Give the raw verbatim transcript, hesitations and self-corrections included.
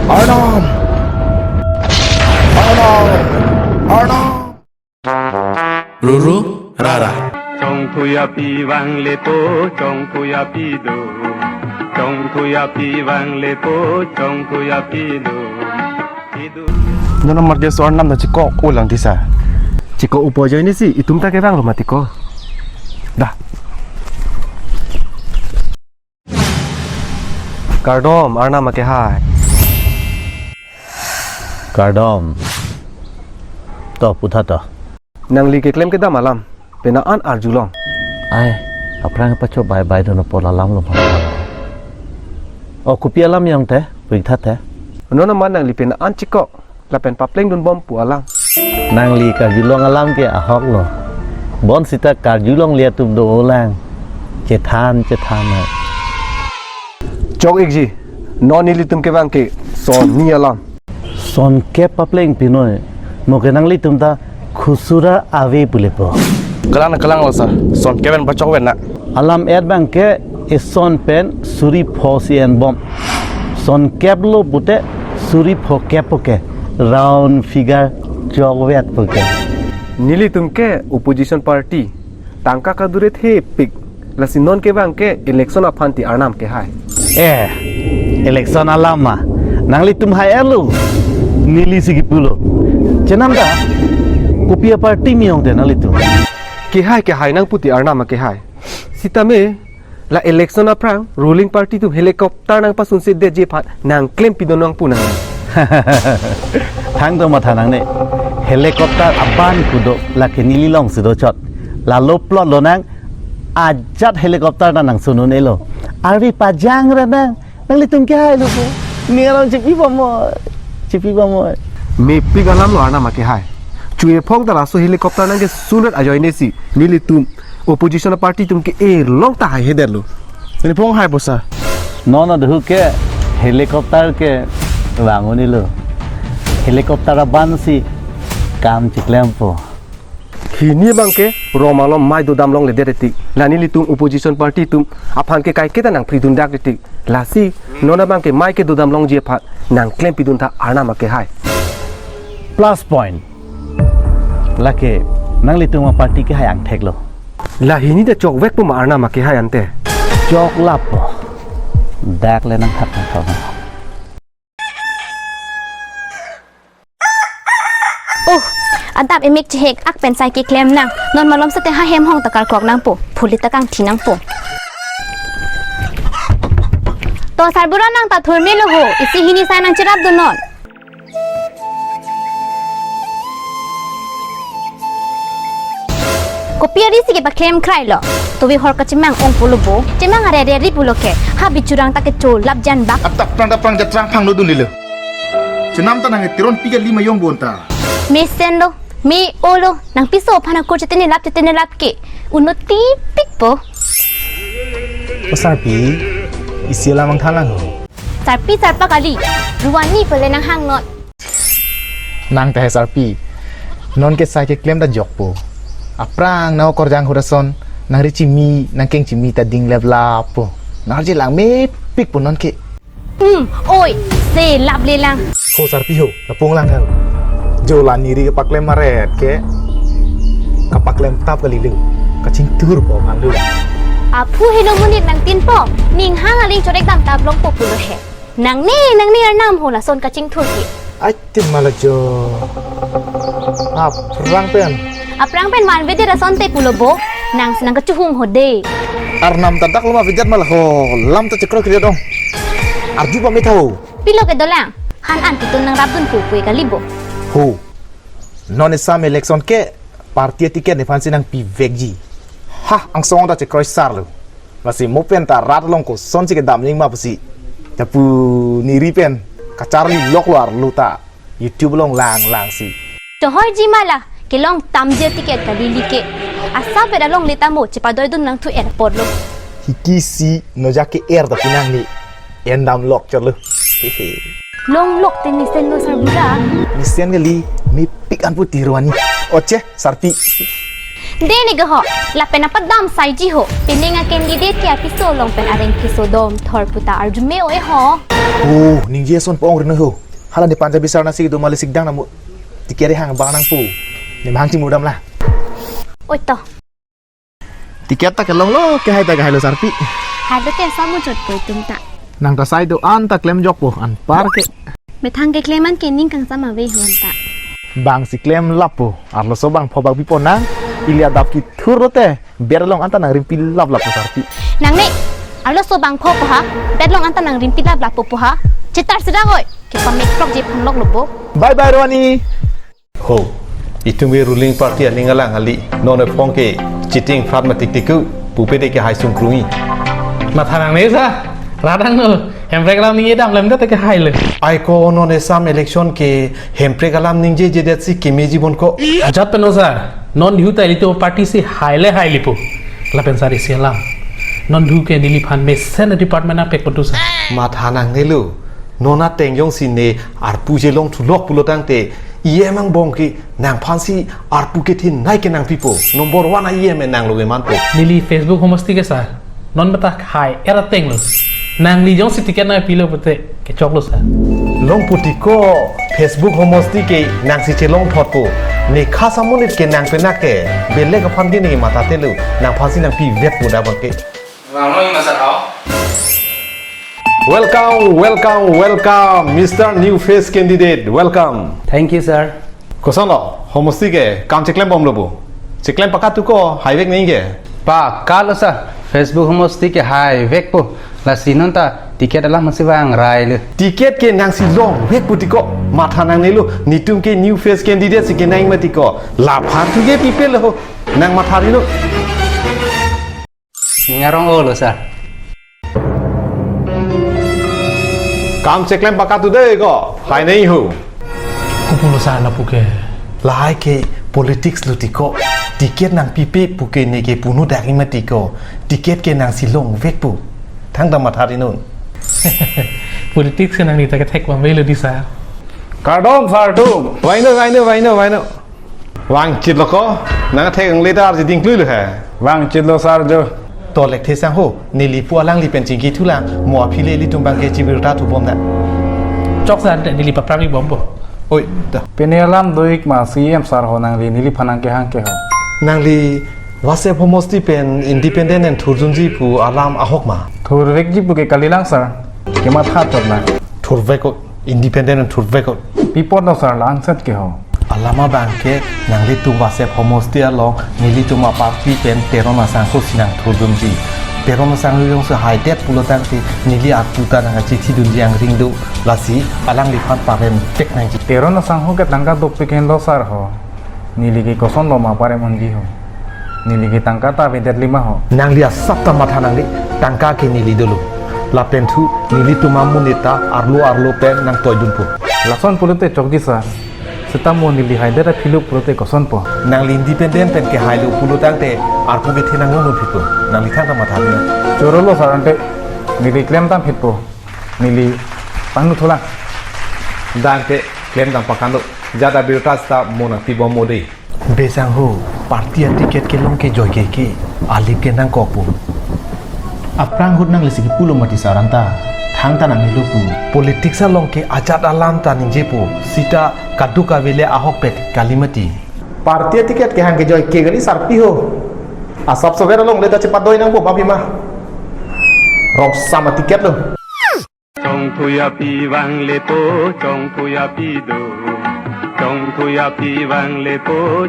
Arnam! Arnam! Arnam! Ruru Rara. Chongthuya pi vang lepo, chongthuya pi do. Chongthuya pi vang lepo, chongthuya pi do. Pi do. Nono marke so Arnam ta chikok ulang tisa. Chikok upo ajoine si itum ta kevanglo mati ko. Dah. Kardom, Arnam akehai. Kardom. To, putha to. Nangli keklem kedam alam, penang an arjulong. Ai, aphrang pacho bai bai dono pol alam lo ma. O, kopi alam yong te, puik tha te. Nono ma nangli penang an chikok lapen papleng dunbom pu alam. Nangli karjulong alam ke ahok lo. Bonsita karjulongle atum do lang. Chethan, chethan. Chok ikji, non nelitum kevang ke son ni alam. Son kep papleng pinoi. Mo ke nanglitum ta khusura ave pulepo. Kalang na kalang lo sir. Son kep pen pachok pen na. Alam et bang ke eson pen suri pho si enbom. Son kep lo pute suri pho kep po ke. Round figure chok vet po ke. Nelitum ke opposition party. Tangka kadure thepik. Lasi non kevang ke election aphan ti Arnam kehai. Eh, election alam ma. Nanglitum hai elu. Neli si kipulo. Chenam ta. Kopi aparty mi yong te nanglitum. Kehai kehai nang puti Arnam akehai. Sitame la election aphrang ruling party atum helicopter nangpasunse detji aphan nangklem pidun nang pu nang. Thang do matha nangne. Helicopter aban kudo lake neli long si do chot. Lalo plot lonang ajat helicopter ta nangsun un-elo. Arvi pajang ra nang. Nanglitum kehai lo ko. Ning alam chipi bamoi. Chipi bamoi. Mepik alam lo Arnam akehai. Chuye phong ta laso helicopter nangkesun rat ajoine si. Nelitum opposition party atum ke-e long ta hai hedet lo. Neli phong hai bosa. Nono dehu ke helicopter kevang un-elo. Helicopter aban si kam chiklempo. Hini bang ke rom alom mai dodam longle det tik. La nelitum opposition party atum aphan ke kaiketa nangphridun dak tik. Lasi non abang ke mai kedodam longji aphan nangklem pidun tha Arnam akehai. Plus point. Lake nanglitum aparty kehai angthek lo. La hini ta chok vek pu ma Arnam akehai ante. Chok lapo. Dak le nangthak nangthak. Oh, adap emek chehek ak pen sai keklem nang. Non malom sete ha hem hong ta karkok nangpo. Phuli ta kangthi nangpo. To sarbura nang ta thurme lo ho. Isi hini sai nangcherap do non. Kopi ari si kepaklem krai lo. Tovi hor kachimang ong pulo bo. Chimang are re ri pulo ke. Ha bichurang ta kecho lap jan bak. Atap prang ta prang jatrang phang lo dun lilo. Chenam ta nang tiron pi kali mayong bonta. Mesen lo, me olo, nangpiso aphan akur chetene lap chetene lap ke. Uno tipik po. O sarpi, isi alam angthalang ho. Sarpi sarpa kali, ruani pele nanghang non. Nang ta he sarpi. Non ke sai keklem ta jokpo. Aphrang nang okorjang hurason, nang ri chimi, nang keng chimi ta ding lep lapo. Nang arje lang mepik po non ke. Hmm, oi, se lap le lang. Ho sarpi ho, lapung lang ho. Jo la niri kepaklem maret ke. Kapaklem tap kali lo. Kachingthur po kan lo. Aphu helo monit nangtin po. Ning hang aling chorek dam tap longpo pulo he. Nangne, nangne Arnam ho lason kachingthur ke. Ai tin mala jo. Aphrang pen. Aphrang pen man vede lason te pulo bo. Nang senang kachehung ho de. Arnam ta dak lo ma vejat mala ho. Lam ta chekroi kri dong. Arju pamit ho. Pilo ke dolang. Han an pitun nangrap dun pu pu kali bo. Ho. Non esam election ke party ticket nephan si nangpi vekji. Ha, angsong ta chekroi sar lo. Lasi mo pen ta rat along kosonsi kedam ning ma pusi. Chapu niri pen kacharli lok lo arlo ta YouTube along lang lang si. Chohoi ji mala kelong tamje ticket kali like. Asa pet along le tamo chepadoi dun nangthu airport lo. Hiki si noja ke air ta pinang ni. Endam lok chot lo. Hehe. Long lok te mesen lo sarbura. Mesen kali mepik an pu tiruani. Oche, sarpi. Dei ni ke ho, lapen apadam saiji ho. Pining a-candidate ke apiso along pen areng piso dom thor puta arjume oi ho. Oh, ningje ason pong rin ho. Hala ne Punjabi sar nasi kedo mali sikdang namu. Ticket hang bang nangpo. Ne mang chimudam la. Oi to. Ticket ta kelong lo, kehai ta kehai lo sarpi. Hai lo ke samu jot po itum ta. Nang ta sai do-an ta klemjokpo anpar ke. Methang keklem an ke ning kangsam ave ho anta. Bang si klem lappo, arloso bangpho bak bipo nang, ili adap kethur lote, bed along anta nang rimpi laplappo sarpi. Nang ne, arloso bangpho po ha, bed along anta nang rimpi laplappo po ha, chetar sedang oi, kepamek prok je phanlok lo po. Bye bye Roni. Ho, itum ke ruling party aning alang ali, non ephong ke cheating fraud matik tiku, pupe de kehai sungkrungi. Matha nangne sa, radang no, hemprek alam ningje dam lem de te kehai le. Ai ko non esam election ke hemprek alam ningjejedet si kemeji bon ko. Ajat pen no sa, non dihu ta ilitum party si hai le hai lipo. Lapen sari si alam. Non dihu ke neliphan mesen department apek pontu sa. Matha nangnelo, non ateng jongsi ne arpu chelong thulok pulo tangte, E M angbong ke nangphan si arpu kethin nai ke nangpipo. Number one a E M nanglo ke manpo. Neli Facebook homosti ke sa. Non beta hai era tenglo. Nangli jongsi ticket nangpilo pute kechoklo sa. Longpo tiko Facebook homosti ke nangsi chelong thotpo. Ne khas amonit ke nang penang ke. Belek aphan ke ne matha telo. Nangphan si nangpivet po da bang ke. Vanglo ima sar hao. Welcome, welcome, welcome, Mister New Face Candidate. Welcome. Thank you, sir. Koson lo, homosti ke kam cheklem bomlo bo. Cheklem pakatu ko, haivek ningje. Pakalo, sir. Facebook homosti ke haivek po. Lasi non ta ticket alam masi vang rai le. Ticket ke nangsi longvek po tiko. Matha nangnelo, netum ke New Face Candidate si kenang ma tiko. Laphan thu ke pipel ho. Nang matha rino. Ning arong olo, sir. Kam cheklem pakatu de ko, hai nei ho. Kopulo sa lapu ke. Lahai ke politics lo tiko. Ticket nangpipe puke ne ke punu dagi ma tiko. Ticket ke nangsi longvek pu. Thangta matha rinun. Politics ke nangli ta kethek bang velo di sa. Kardom sar tum. Vaino, vaino, vaino, vaino. Vangchit lo ko, nang thek ang letar ji dingklui lo he. Vangchit lo sar jo. To lekthe sangho, neli pu alangli pen chingki thulang, mo aphi le ilitum bang ke chibirta thubom na. Chok sa ante neli papram ibompo. Oi, da. Pini alam do-ik ma C M sar ho nangli neliphan nangkehang ke ho. Nangli WhatsApp homosti pen independent and thurjunji pu alam ahok ma. Thurvekji pu ke kalilang sar. Kematha chot na. Thurvek ko. Independent and thurvek ko. Pi apot lo sar la angset ke ho. Alam abang ke nanglitum WhatsApp homosti along nelitum aparty pen Teron asangho si nangthurdunji. Teron asangho jongsi haidet pulo tangte neli arpu ta nangkachithi dunji angring do lasi alangliphan parem pek nangji. Teron asangho ke tangka dopik henlo sar ho. Neli ke koson lo ma parem unji ho. Neli ke tangka ta avedet lima ho. Nangli asap ta matha nangne, tangka ke neli dolo. Lapen thu nelitum amonit ta arlo arlo pen nangtoidunpo. Lason pulote chokji sar. Seta mo neli haidet aphi lo pulote kosonpo. Nangli independent pen kehailo pulo tangte arpu kethe nanglongdun phitpo. Nangli thangta matha dina. Choro lo sar ante neli klem dam phitpo. Neli pangnu thulang. Dante klem dam pakanglo. Jada birta seta mo nangpibom mo dei. Besang ho, party aticket kelong ke joike ke, alip ke nangkokpo. Aphrang ahut nangli si kipulo mati sar anta, thangta nangnelo pu. Politics along ke ajat alam ta ningjepo, seta kaduk kave le ahokpet kali mati. Party aticket kehang ke joike kali sarpi ho. Asap sover along le ta chepadoi nangpo ma pima. Rong sama ticket lo. Chongphuya pi vang lepo, chongphuya pi do, chongphuya pi vang lepo.